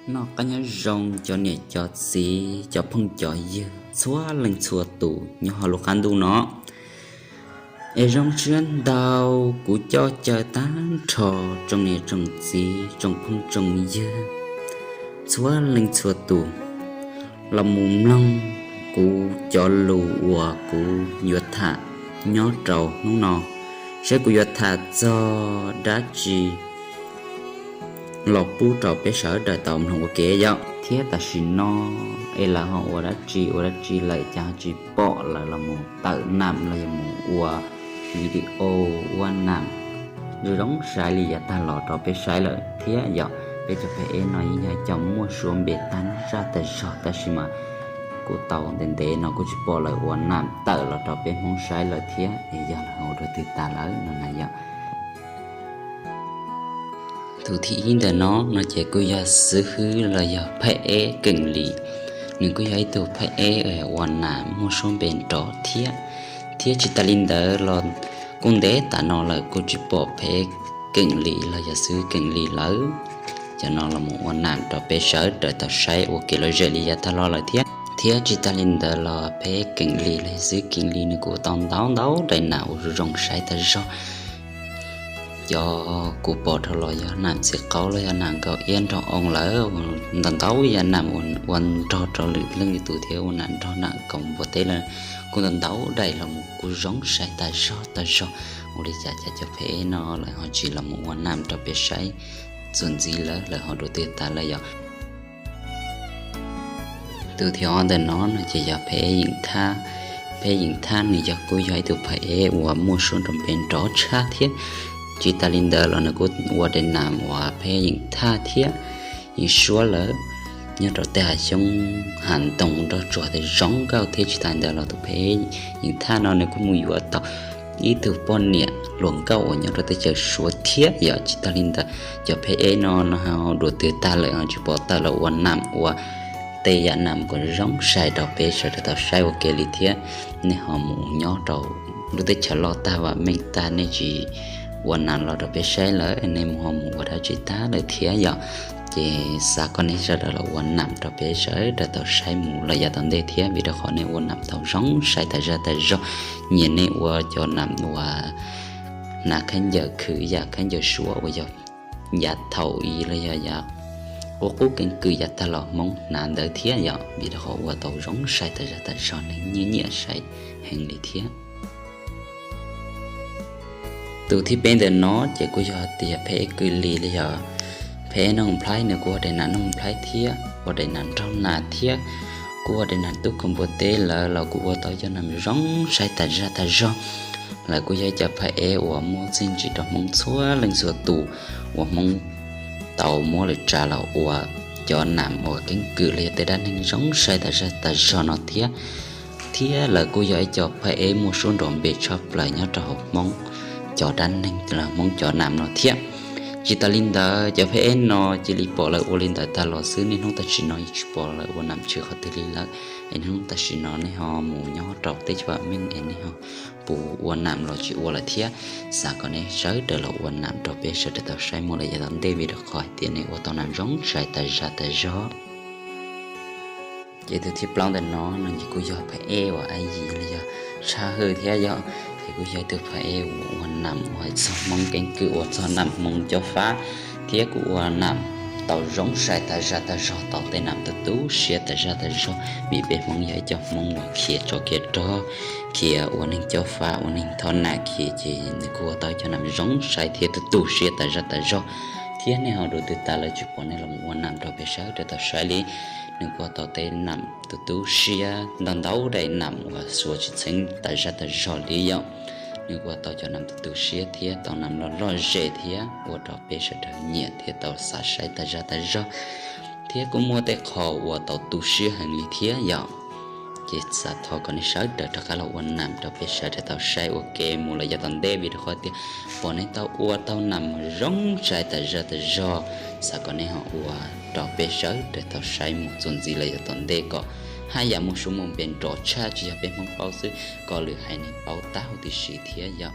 Noj qab nyob zoo cov niam cov txiv cov phooj cov ywg txhua leej txhua tus nyob hauv lub qab ntuj no. Es zoo siab ntau kuv coj caw tag nrho tsoom niam tsoom txiv tsoom phooj tsoom ywg txhua leej txhua tus los mus mloog kuv cov lus uas kuv yuav tham nyob rau hnub no, saib kuv yuav tham txog dab tsi los pub rau peb sawv daws tau mloog ua ke yom. Thiab tam sim no es lawv ho ua dab tsi ua dab tsi lawm cas ho tsis pom lawv los mus tawm nam los yog mus ua video ua nam zoo zoo sai li yav tag los rau peb saib lawm thiab yom. Peb cov phab eb no yeej yog cov muaj suab npe tag zaj tag zog tab sis mas kuv tau ntev ntev no kuj tsis pom lawv ua nam tawm los rau peb Hmoob saib lawm thiab es yog lawv ua dua twg tas lawm no na yom. Tus thib ib ntawm no no ces kuj yog xib hwb los yog phab eb Keem Lis. Nws kuj yog ib tug phab eb ua nam muaj suab npe nrov thiab. Thiab tsis tas li ntawd los kuj ntev tas no lawm kuj tsis pom phab eb Keem Lis los yog xib hwb Keem Lis lawm cov no los mus ua nam rau peb sawv daws tau saib ua ke lom zem li yav tag los lawm thiab. Thiab tsis tas li ntawd los phab eb Keem Lis los yog xib hwb Keem Lis nws kuj tau ntau ntau daim nam uas zoo zoo sai tag zog. Cov kuv pom dhau los yog nam txiv qaub los yog nam nkaus iab nrog oo lawm, ntau ntau yam nam uas ua nrog rau lwm leej lwm tus thiab ua nam nrog nam koom npua teb lawm kuj ntau ntau daim los mus kuj zoo sai tag zog tag zog. Ua li cas cas cov phab eb no lawv ho tsis los mus ua nam rau peb saib txuas ntxiv lawm, lawv ho dua twg tas lawm yom. Tus thib ob ntawm no no ces yog phab eb Yeem Thaj. Phab eb Yeem Thaj nws yog kuj yog ib tug phab eb uas muaj suab nrov npe nrov tshaj thiab. Tsis tas li ntawd los nws kuj ua daim nam uas phab eb Yeem Thaj thiab Yeem Suab lawm nyob rau tej hav xyoob hav ntoo nroj tsuag tes zoo nkauj thiab. Tsis tas li ntawd los tus phab eb Yeem Thaj no nws kuj mus yuav tau ib tug poj niam hluas nkauj uas nyob rau teb chaws Suav thiab yom. Tsis tas li ntawd cov phab eb no no ho dua twg tag lawm ho tsis pom tawm los ua nam ua tej yam nam kom zoo sai rau peb sawv daws tau saib ua ke li thiab. Nej ho mus nyob rau lub teb chaws loj tag vam meej tag nej tsis ua nam los rau peb saib lawm nej mus ho mus ua dab tsi tag lawm thiab yom. Ces xav kom nej sawv daws los ua nam rau peb sawv daws tau saib mus lawm yav tom ntej thiab vim rau qhov nej ua nam tau zoo sai tas zaj tas zog. Nyiam nej ua cov nam uas hnav khaub ncaws khwv yam khaub ncaws Suav uas yog yav thaum i los yog yav qub qub keeb kwm yav tag los Hmoob hnav ntawd thiab yom, vim rau qhov ua tau zoo sai tas zaj tas zog neeg nyiam nyiam saib heev li thiab. Tus thib peb ntawm no ces kuj yog tias phab eb Kwm Lis los yog phab eb Noog Nplhaib, nws kuj ua daim nam Noog Nplhaib thiab ua daim nam nrog nas thiab kuj ua daim nam tub koom npua teb lawm los kuj ua tau cov nam zoo sai tas zaj tas zog. Lawv kuj yog ib cov phab eb uas muaj txiaj ntsig rau Hmoob txhua leej txhua tus uas Hmoob tau muab lawv tsa los ua cov nam uas keeb kwm los yog tej dab neeg zoo sai tas zaj tas zog no thiab. Thiab lawv kuj yog ib co phab eb muaj suab nrov npe tshaj plaws nyob rau hauv Hmoob cov dab neeg los Hmoob cov nam no thiab. Tsis tas li ntawd cov phab eb no cia li pom lawv ua li ntawd tag los xwb, niaj hnub tam sim no yeej tsis pom lawv ua nam tshwm qhov twg li lawm. Es niaj hnub tam sim no nej ho mus nyob rau teb chaws vam meej es nej ho puas ua nam los tsis ua lawm thiab. Xav kom nej sawv daws los ua nam rau peb sawv daws tau saib mus lawm yav tom ntej vim rau qhov hais tias nej ua tau nam zoo sai tas zaj tas zog. Ces tus thib plaub ntawm no no ces kuj yog phab eb uas Ab Yis los yog Tshaj Hwj thiab yog, ces kuj yog ib tug phab eb uas ua nam uas txog Hmoob keeb kwm, ua txog nam Hmoob cob fab, thiab kuj ua nam tau zoo sai tas zaj tas zog, tau tej nam tu tu siab tas zaj tas zog. Vim peb Hmoob yog ib co Hmoob uas khiav tsov khiav rog, khiav ua neeg cob fab, ua neeg thoj nam khiav, ces nws kuj ua tau cov nam zoo sai thiab tu tu siab tas zaj tas zog. Thiab nej ho dua twg tas lawm tsis pom nej los ua nam rau peb sawv daws tau saib li. Nws kuj ua tau tej nam tu tu siab, ntau ntau daim nam uas xuas tsis txheeb tas zaj tas zog li yom. Nws kuj ua tau cov nam tu tu siab thiab tau nam loj loj zem thiab ua rau peb sawv daws nyiam thiab tau xav saib tas zaj tas zog. Thiab kuj muaj tej qho uas tau tu siab heev li thiab yom. Ces xav thov kom nej sawv daws rov qab los ua nam rau peb sawv daws tau saib ua ke mus lawm yav tom ntej vim rau qhov tias pom nej tau ua tau nam zoo sai tas zaj tas zog. Xav kom nej ho ua rau peb sawv daws tau saib mus txuas ntxiv lawm yav tom ntej kom haj yam muaj suab muaj npe nrov tshaj tsis yog peb Hmoob paub xwb, kom lwm haiv neeg paub tag huv tib si thiab yom.